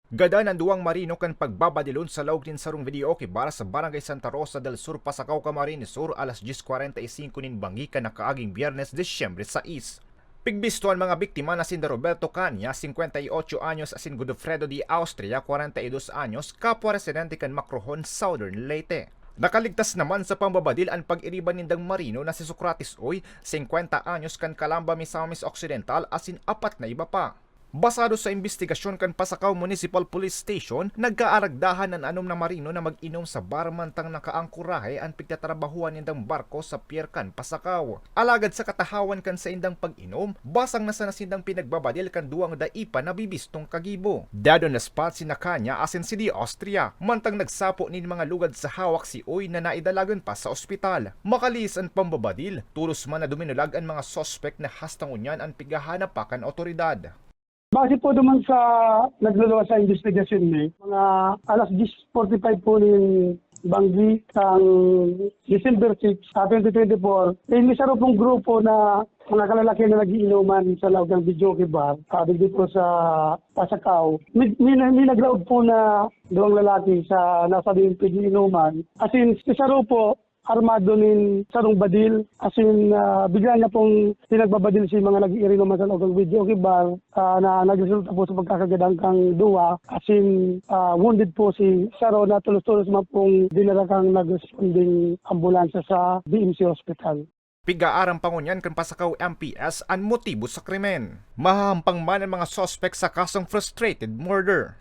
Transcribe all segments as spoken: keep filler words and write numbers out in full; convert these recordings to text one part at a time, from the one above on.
Gadan an duwang marino kan pagbabadilon sa laog nin sarong videoke bar sa Barangay Santa Rosa del Sur, Pasacao, Camarines Sur, alas dyes kwarenta y singko nin banggi kan nakaaging Biyernes, Disyembre sais. Pigbisto an mga biktima na sinda Roberto Caña, singkwenta y otso anyos, asin Godofredo de Austria, kwarenta y dos anyos, kapwa residente kan Macrohon, Southern Leyte. Nakaligtas naman sa pambabadil an pag-iriba nindang marino na si Socrates Uy, singkwenta anyos, kan Calamba, Misamis Occidental, asin apat na iba pa. Basado sa imbestigasyon kan Pasacao Municipal Police Station, nagkaaragdahan an anom na marino na mag-inom sa bar mantang nakaangkorahe an pigtatrabahoan nindang barko sa pier kan Pasacao. Alagad sa katahawan kan saindang pag-inom, basang na sana sindang pinagbabadil kan duwang dai pa nabibistong kagibo. Dead on the spot si Nakanya asin si Di Austria, mantang nagsapo nin mga lugad sa hawak si Uy na naidalagan pa sa ospital. Makalihis an pambabadil, tolos man na duminulag an mga suspek na hasta ngunyan an pighahanap pa kan awtoridad. Base po naman sa nagluluwas sa investigasyon mi, mga alas dyes forty-five po nin banggi kan December six, ah, twenty twenty-four, eh, may saro pong grupo na mga kalalakihan na nag-iinuman sa laog ng videoke bar, ah, digdi po sa Pasacao. May, may, may nagraog po na dalawang lalaki sa nasabing pag-iinuman. As in, si saro po, armado nin sarong badil. As in, ah, bigla niya pong pinagbabadil si mga nag-iinuman sa laog ng videoke bar, ah, na nagresulta po sa pagkakagadan kang duwa. As in, ah, wounded po si saro na tulos-tulos man pong dinara kang nag-responding ambulansya sa B M C Hospital. Pig-aaram pa ngunyan kan Pasacao M P S an motibo sa krimen. Mahahampang man an mga suspek sa kasong frustrated murder.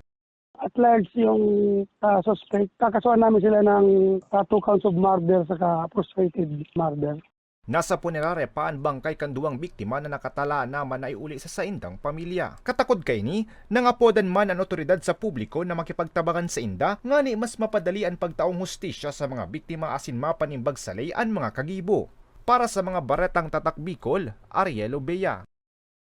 At large yung, ah, suspect. Kakasuhan namin sila ng, ah, two counts of murder saka frustrated murder. Nasa punerarya pa an bangkay kan duwang biktima na nakatala naman na iuli sa saindang pamilya. Katakod kaini, nangapodan man an otoridad sa publiko na makipagtabangan sainda, ngani mas mapadali an pagtaong hustisya sa mga biktima asin mapanimbag sa ley an mga kagibo. Para sa mga Baretang Tatak Bicol, Ariel Obeya.